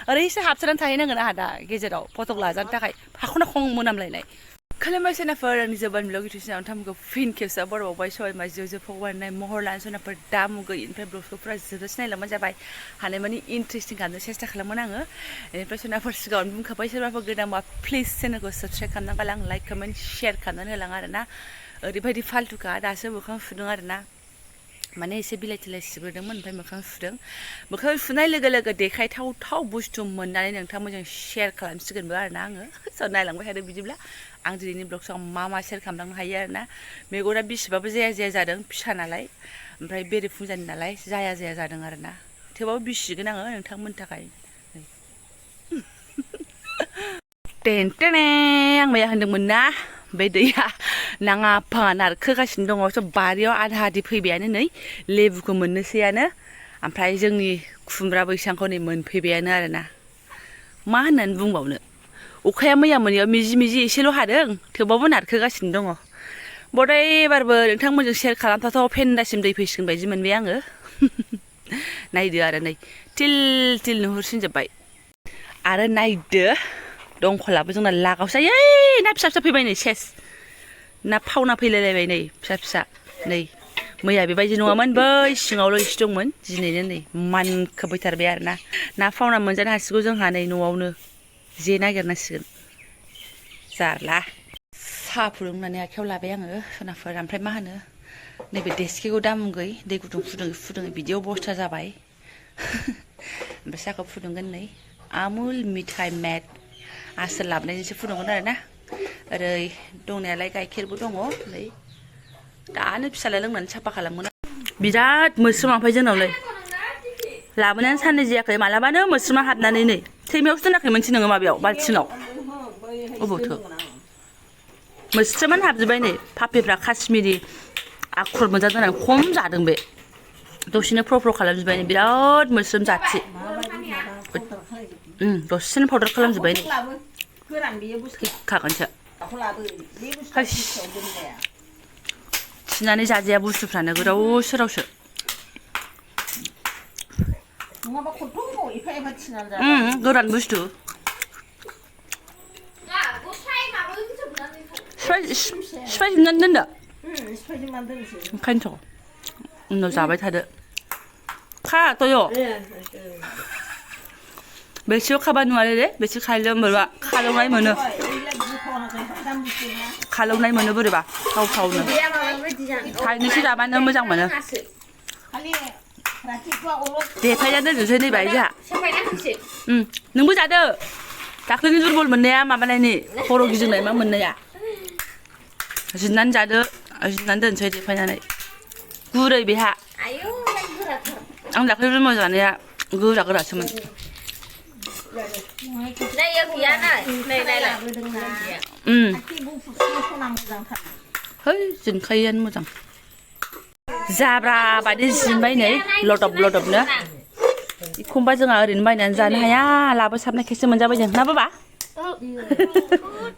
ओरैसो हाबसोनानै थाहैनांगोन आंहा दा गेजेराव फटक लाजानो थाखाय फाखना खं मोनामलायनाय खुलुमबाय सोनाफोर आंनि जोबानब्लग इउटुब चेनेलाव नोंथांमोनखौ फिन खेबसे बरावबाय सबाय माजियाव फगवाननाय महर लानो सोनाफोर दा मुगै ओमफ्राय ब्लगखौ फुरा जोबजासे नायलांबानो जाबाय हानाय मानि इन्टारेस्टिं खालामनो सेस्था खालामोन आङो बेनिफ्राय सोनाफोर सिगाङावनो बुंखाबाय सोरबाफोर गोदानबा प्लिज चेनेलखौ साबस्क्राइब खालामनानै गालां लाइक कमेन्ट शेयार खालामनानै होलां आरोना ओरैबायदि फाल्थुखा दासो मोखां सुदों आरोना माने एसे बिलाइ थिलाइ सिबोदोंमोन ओमफ्राय मोखां सुदों मोखां सुनाय लोगो लोगो देखायथाव बुस्थु मोननानै नोंथांमोनजों शेयार खालामसिगोनबो आरोना आङो स' नायलांबाय थादो बिदिब्ला आं दिनैनि ब्लगसआव मा शेयार खालामलांनो हायो आरोना मेगना बिसिबाबो जाया जादों फिसा नालाय ओमफ्राय बेरे फुंजानि नालाय जाया जादों आरोना थेवबाबो बिसिगोन आङो नोंथांमोननि थाखाय आं मैया होनदोंमोन ना बे दैया नाङा फाङा नारखोगासिनो दङ स' बारियाव आधा आधि फैबायानो नै लेबुखौ मोननोसैयानो ओमफ्राय जोंनि खुमब्रा बैसांखौ नै मोनफैबायानो आरोना मा होननानै बुंबावनो अखाया मैया मोनायाव मिजि एसेल' हादों थेवबाबो नारखोगासिनो दङ बदै एबारबो नोंथांमोनजों शेयार खालामथाव फेन्दासिम दै फैसिगोन बायदि मोनबाय आङो नायदो आरो नै थिल नुहुरसिनजोब्बाय आरो नायदो दंखलाबो जोंना लागावसो ओइ ना फिसा फैबाय नै सेस ना फावना फैलायलायबाय नै फिसा नै मैया बेबायदि नङामोन बै सिङावल' एसे दंमोन दिनैनो नै मानखोफैथारबाय आरोना ना फावना मोनजानो हासिगौ जोंहा नै न'आवनो जे नागिरनांसिगोन जारला साहा फुदुंनानै आखायाव लाबाय आङो सोनाफोर ओमफ्राय मा होनो नैबे देसखिखौ दामुगै दै गुदुं फुदुङै बिदि अबस्था जाबाय ओमफ्राय साहाखौ फुदुंगोन नै आमुल मिठाइ मेड आसोल लाबोनायजोंसो फुदुंगोन आरोना ओरै दंनायालाय गाइखेरबो दङ नै दानो फिसाला लोंनानै साफा खालामगोन बिराद मोस्रोम ओमफ्राय जोंनावलाय लाबोनायानो साननै जायाखै मालाबानो मोस्रोमा हाबनानै नै सैमायावसो दोनाखै मोनसे नोङो माबायाव बाल्थिङाव अबावथो मोस्रोमानो हाबजोब्बाय नै पापिफ्रा काश्मिरि आखुर मोनजादों खम जादों बे दसेनो फ्र खालामजोब्बाय नै बिराद मोस्रोम जाथि दसेनो पाउदार खालामजोब्बाय नै खागोनसो थिनानै जाजाया बुस्थुफ्रानो गोदाव सोरावसो गोरान बुस्थु सिफाय जोबनानै दोनदो ओंखायनोथ' उनाव जाबाय थादो खा तय बेसेयाव खाबा नुवाले दे बेसे खाइले बोरैबा खालौनाय मोनो बोरैबा थावनो थाइनैसो जाबानो मोजां मोनो देखायना दोननोसै नै बाहाय जोंहा नोंबो जादो दाख्लैनि दुरबल मोननाया माबानायनि खर' गिदिंनाय मा मोननाया जिरनानै जादो जिरनानै दोनसै देखायनानै गुरै बेहा आं दाख्लै रुमाव जानाया गोरासोमोन है जिनखायोआनो मोजां जाब्रा बायदि जिनबाय नै लदबनो एखमबा जोंहा ओरैनो बायनानै जानो हाया लाबोसाबनायखायसो मोनजाबाय जों ना बाबा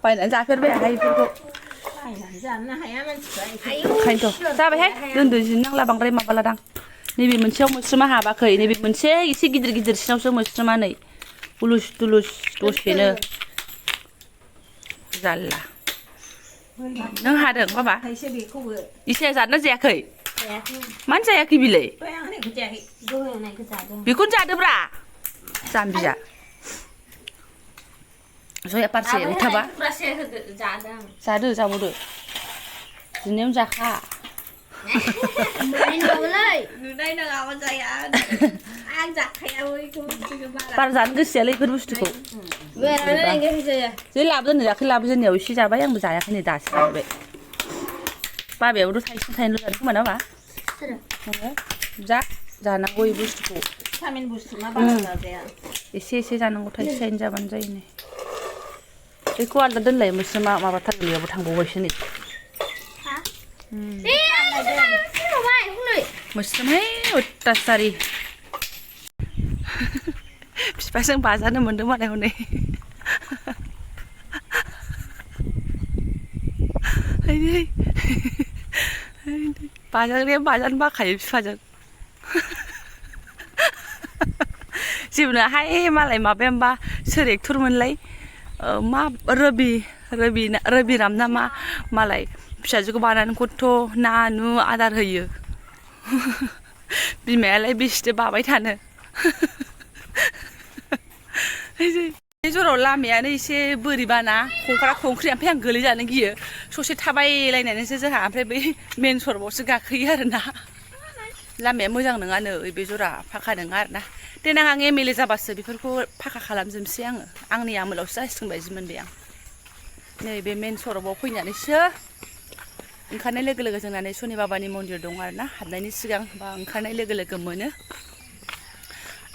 बायनानै जाफेरबाय आंहा बेफोरखौ ओंखायनोथ' जाबायहाय दोनदो जिननांला बांद्राय माबालादां नैबे मोनसेयाव मोस्रोमा हाबाखै नैबे मोनसे एसे गिदिरसिनावसो मोस्रोमा नै उलुस तुलुस दसेनो जारला नों हादों बाबा इसे जादोंना जायाखै मानो जायाखै बिलाय बेखौनो जादोब्रा जाम्बिया जया पारसे उथाबा जादो जाबावदो जिनायावनो जाखा बारा जानो गोसोयालै बेफोर बुस्थुखौ जै लाबोदों दाख्लै लाबोजेननायाव एसे जाबाय आंबो जायाखै नै दासो जाबाय बाबायाबोथ' थाइसेल' जादों खोमा ना मा जानांगौ बे बुस्थुखौ एसे जानांगौ थाइसे जाबानो जायो नै बेखौ आलदा दोनलाय मोस्रोमा माबाथार गोलैयाबो थांबावबायसो नै मोस्रोमहाय अत्याचारि बिफाजों बाजानो मोन्दों मालाय हनै बाजाग्राया बाजानो बाखायो बिफाजों जेबो हाय मालाय माबायाबा सोर एक्टरमोनलाय मा रबि राम ना मा मालाय फिसाजोखौ बानानै खथ' नानु आदार होयो बिमायालाय बेसेथो बाबाय थानो बे जराव लामायानो एसे बोरैबाना खंख्रा ओमफ्राय आं गोलैजानो गियो ससे थाबायलायनानैसो जोंहा ओमफ्राय बै मेन सरबावसो गाखोयो आरोना लामाया मोजां नङानो बे जरा फाखा नङा आरोना देनां आं एमएलए जाबासो बेफोरखौ फाखा खालामजोबसै आङो आंनि आमोलावसो जासिगोन बायदि मोनबाय आं नैबे मेन सरबाव फैनानैसो ओंखारनाय लोगो लोगो जोंना नै सनि बाबानि मन्दिर दं आरोना हाबनायनि सिगां बा ओंखारनाय लोगो लोगो मोनो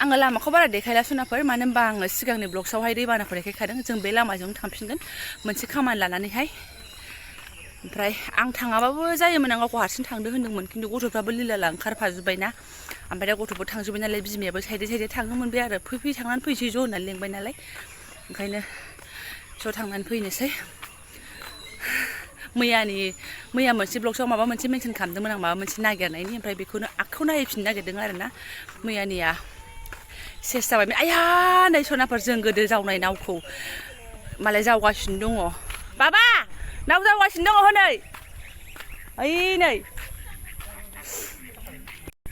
आङो लामाखौ बारा देखायला सनाफोर मानो होनबा आङो सिगांनि ब्लग्सआवहाय दैबानाखौ देखायखादों जों बे लामाजों थांफिनगोन मोनसे खामानि लानानैहाय ओमफ्राय आं थाङाबाबो जायोमोन आं गावखौ हारसिं थांदो होन्दोंमोन खिन्थु गथ'फ्राबो लिलाला ओंखारफाजोब्बायना ओमफ्राय दा गथ'फोर थांजोब्बाय नालाय बिमायाबो साइडे थांनो मोनबाय आरो फै थांनानै फैसै ज' होननानै लेंबाय नालाय ओंखायनो ज' थांनानै फैनोसै मैया मोनसे ब्लग्सआव माबा मोनसे मेनसन खालामदोंमोन आं माबा मोनसे नागिरनायनि ओमफ्राय बेखौनो आखौ नायफिननो नागिरदों आरोना मैयानिया सेस जाबाय आया नै सनाफोर जों गोदो जावनाय नावखौ मालाय जावगासिनो दङ बाबा नाव जावगासिनो दङ हनै ओइ नै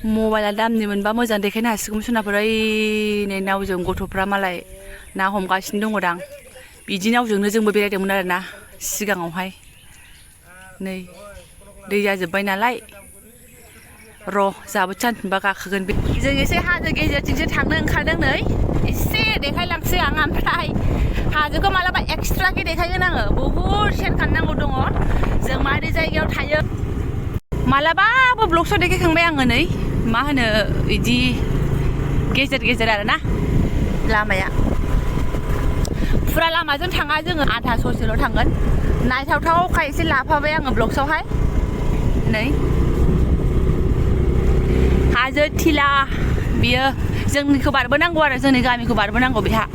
मबाइला दामनि मोनबा मोजां देखायनो हासिगौमोन सनाफोर ओइ नै नावजों गथ'फ्रा मालाय ना हमगासिनो दङ दां बिदि नावजोंनो जोंबो बेरायदोंमोन आरोना सिगाङावहाय नै दै जाजोब्बाय नालाय र' जाबो सानफिनबा गाखोगोन बे जों एसे हाजो गेजेरथिंसो थांनो ओंखारदों नै एसे देखायलांसै आं ओमफ्राय हाजोखौ मालाबा एक्सट्राके देखायगोन आङो बहुद सेर खालामनांगौ दङ जों माबायदि जायगायाव थायो मालाबाबो ब्लग्सआव देखायखांबाय आङो नै मा होनो बिदि गेजेर आरोना लामाया फुरा लामाजों थाङा जोङो आधा ससेल' थांगोन नायथावथावखाय एसे लाफाबाय आङो ब्लग्सआवहाय नै हाजो थिला बियो जोंनिखौ बारबोनांगौ आरो जोंनि गामिखौ बारबोनांगौ बेहा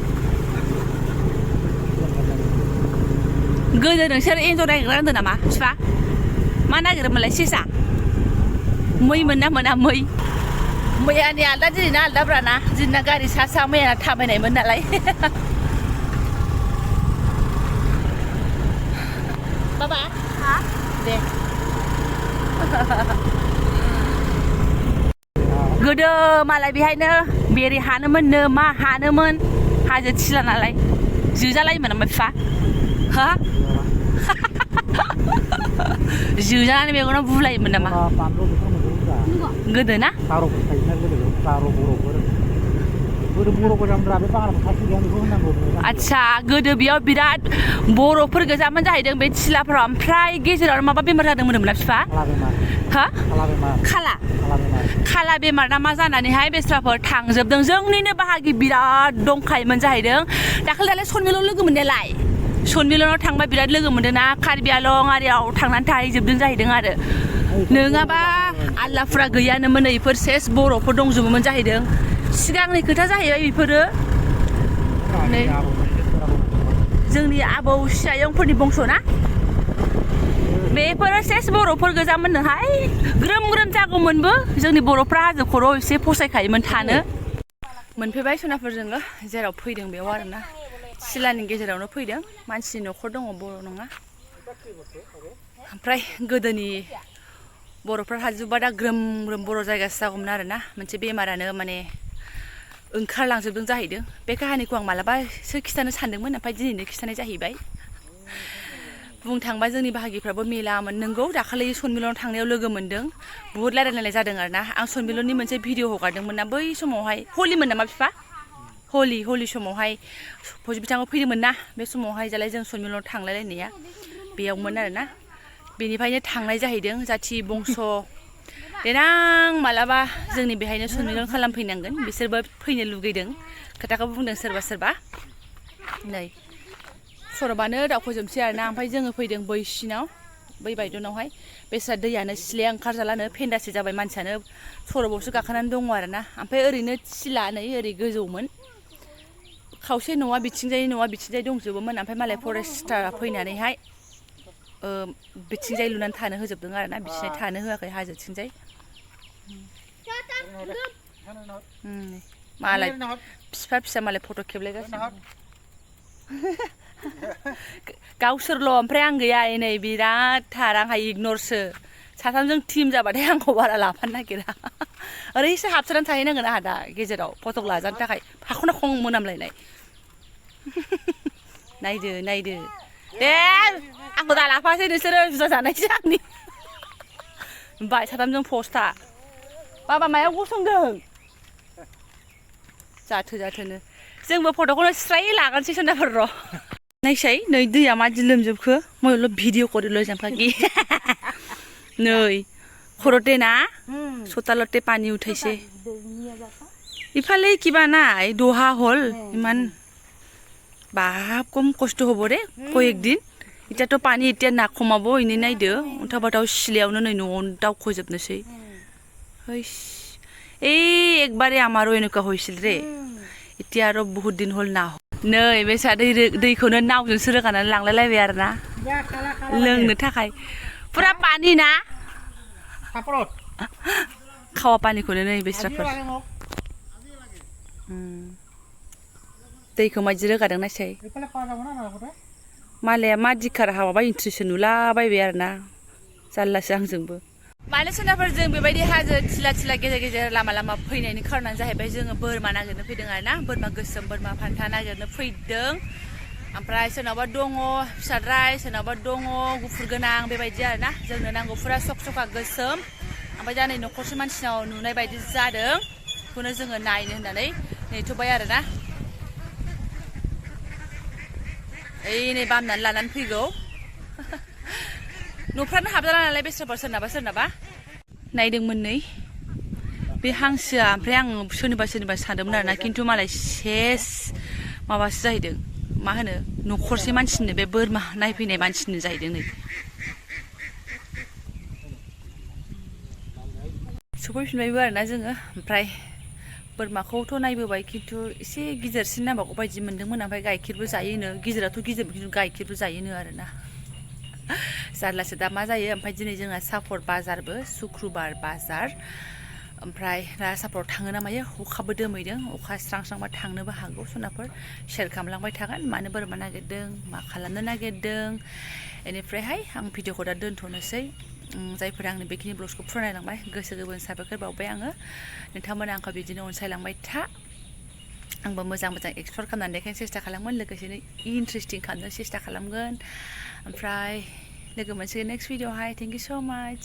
गोदो नोंसोर एन्जर नागिरग्रा होनदों नामा बिफा मा नागिरोमोनलाय सेसा मै मोना मैयानि आलदा दिनैना आलदाब्राना दिनैना गारि सा मैया थाबायनायमोन नालाय बाबा दे गोदो मालाय बेहायनो बेरे हानोमोननो मा हानोमोन हाजो थिला नालाय जोजालायोमोन नामा बिफा हा जोजानानै मेगनाव बुलायोमोन नामा गोदो ना आच्छा गोदो बेयाव बिराद बर'फोर गोजामोन जाहैदों बे थिलाफ्राव ओमफ्राय गेजेराव माबा बेमार जादोंमोनना बिफा हा खाला बेमार ना मा जानानैहाय बेस्राफोर थांजोबदों जोंनिनो बाहागि बिराद दंखायोमोन जाहैदों दाखालि सनमिलाव लोगो मोननायालाय सनमिलनाव थांबा बिराद लोगो मोनदों ना कार्बि आलं आरियाव थांनानै थाहैजोबदों जाहैदों आरो नङाबा आल्लाफ्रा गैयानोमोन बेफोर सेस बर'फोर दंजोबोमोन जाहैदों सिगांनि खोथा जाहैबाय बेफोरो नै जोंनि आबौ सियायंफोरनि बंस' ना बेफोरो सेस बर'फोर गोजामोननोहाय ग्रोम जागौमोनबो जोंनि बर'फ्रा हाजो खर'आव एसे फसायखायोमोन थानो मोनफैबाय सनाफोरजोंबो जेराव फैदों बेयाव आरोना सिलानि गेजेरावनो फैदों मानसिनि न'खर दङ बर' नङा ओमफ्राय गोदोनि बर'फ्रा हाजोबा दा ग्रोम बर' जायगासो जागौमोन आरोना मोनसे बेमारानो माने ओंखारलांजोबदों जाहैदों बे काहानिखौ आं मालाबासो खिथानो सानदोंमोन ओमफ्राय दिनैनो खिथानाय जाहैबाय बुंनो थांबा जोंनि बाहागिफ्राबो मेलामोन नोंगौ दाखालि सनमिलनाव थांनायाव लोगो मोनदों बुहुद रायलायनाय जादों आरोना आं सनमिलननि मोनसे भिडिअ हगारदोंमोन ना बै समावहाय हलिमोन नामा बिफा हलि समावहाय बिथाङा फैदोंमोन ना बे समावहाय जालाय जों सनमिलनाव थांलायलायनाया बेयावमोन आरोना बेनिफ्रायनो थांनाय जाहैदों जाथि बंस' देनां मालाबा जोंनि बेहायनो सनमिलन खालामफैनांगोन बिसोरबो फैनो लुगैदों खोथाखौ बुंदों सोरबा नै सरबानो दावखोजोबसै आरोना ओमफ्राय जोङो फैदों बैसिनाव बै बायदनावहाय बेस्रा दैयानो सिलाया ओंखारजालानो फेन्दासे जाबाय मानसियानो सरबावसो गाखोनानै दङ आरोना ओमफ्राय ओरैनो थिला नै ओरै गोजौमोन खावसे न'आ बिथिंजाय दंजोबोमोन ओमफ्राय मालाय फरेस्टारा फैनानैहाय बिथिंजाय लुनानै थानो होजोबदों आरोना बिथिंजाय थानो होआखै हाजोथिंजाय मालाय फिफा फिसा मालाय फट' खेबलायगासिनो गावसोरल' ओमफ्राय आं गैया नै बिराद थार आंहा इगनरसो साथामजों टिम जाबाथाय आंखौ बारा लाफानो नागिरा ओरैसो हाबसोनानै थाहैनांगोन आंहा दा गेजेराव फट' लाजानो थाखाय फाखन खं मोनामलायनाय नायदो नायदो दे आंखौ दा लाफासै नोंसोरो जुदा जानायसो आंनि बाय साथामजों पस्टा बाबा मायाव गसंदों जाथोनो जोंबो फट'खौनो स्राय लागोनसै सोनाफोर र' नायसाय नै दैया मादि लोमजोबखो मयलो भिडिअ करिलो जांफागि नै खरते ना सतालते पानी उठाइसे इफाले किबा নাই দোহা হল ইমান বাপ কম কষ্ট হব রে কয়েকদিন এটা তো পানি এতিয়া না কমাবো ইনি নাইদো উঠাবাটাव सिलायावनो नै न'आव दावखोजोबनोसै हैस এই একবারে আমারও এনেকা হইছিল রে এতিয়া আৰু বহুত দিন হল না नै बे सा दैखौनो नावजोंसो रोगानानै लांलायलायबाय आरोना लोंनो थाखाय पुरा पानी ना खावा पानीखौनो नै बेस्राफोर दैखौ मादि रोगादों नायसाय मालाया मा दिखार हाबाबा इन्ट्रेस्ट नुलाबायबाय आरोना जारलासो आंजोंबो मानो सोनाफोर जों बेबायदि हाजो थिला थिला गेजेर गेजेर लामा लामा फैनायनि खारनानो जाहैबाय जोङो बोरमा नागिरनो फैदों आरोना बोरमा गोसोम बोरमा फान्था नागिरनो फैदों ओमफ्राय सोरनावबा दङ फिसाद्राय सोरनावबा दङ गुफुर गोनां बेबायदि आरोना जोंनो नांगौ फुरा सक सका गोसोम ओमफ्राय दा नै न'खरसे मानसिनाव नुनाय बायदि जादों बेखौनो जोङो नायनो होननानै नेथ'बाय आरोना ओइ नै बामनानै लानानै फैगौ न'फ्रानो हाबजाला नालाय बेस्राफोर सोरनाबा सोरनाबा नायदोंमोन नै बे हांसोआ ओमफ्राय आं सोरनिबा सानदोंमोन आरोना खिन्थु मालाय सेस माबासो जाहैदों मा होनो न'खरसे मानसिनो बे बोरमा नायफैनाय मानसिनो जाहैदों नै सफैफिनबायबो आरोना जोङो ओमफ्राय बोरमाखौथ' नायबोबाय खिन्थु एसे गिदिरसिन नांबावगौ बायदि मोनदोंमोन ओमफ्राय गाइखेरबो जायोनो गिदिराथ' गिदिर खिन्थु गाइखेरबो जायोनो आरोना जारलासो दा मा जायो ओमफ्राय दिनै जोंहा सापर बाजारबो सुक्रुबार बाजार ओमफ्राय दा सापराव थाङो ना मायो अखाबो दोमैदों अखा स्रां स्रांबा थांनोबो हागौ सोनाफोर शेयार खालामलांबाय थागोन मानो बोरमा नागिरदों मा खालामनो नागिरदों बेनिफ्रायहाय आं भिडिअखौ दा दोनथ'नोसै जायफोरा आंनि बेखिनि ब्लग्सखौ फरायलांबाय गोसो गोरबोनि साबायखर बावबाय आङो नोंथांमोना आंखौ बिदिनो अनसायलांबाय था आंबो मोजां एक्सप्लर खालामनानै देखायनो सेस्था खालामगोन लोगोसेनो इन्ट्रेस्टिं खालामनो सेस्था खालामगोन ओमफ्राय लोगो मोनसिगोन नेक्स्ट भिडिअआवहाय थेंक इउ स' माच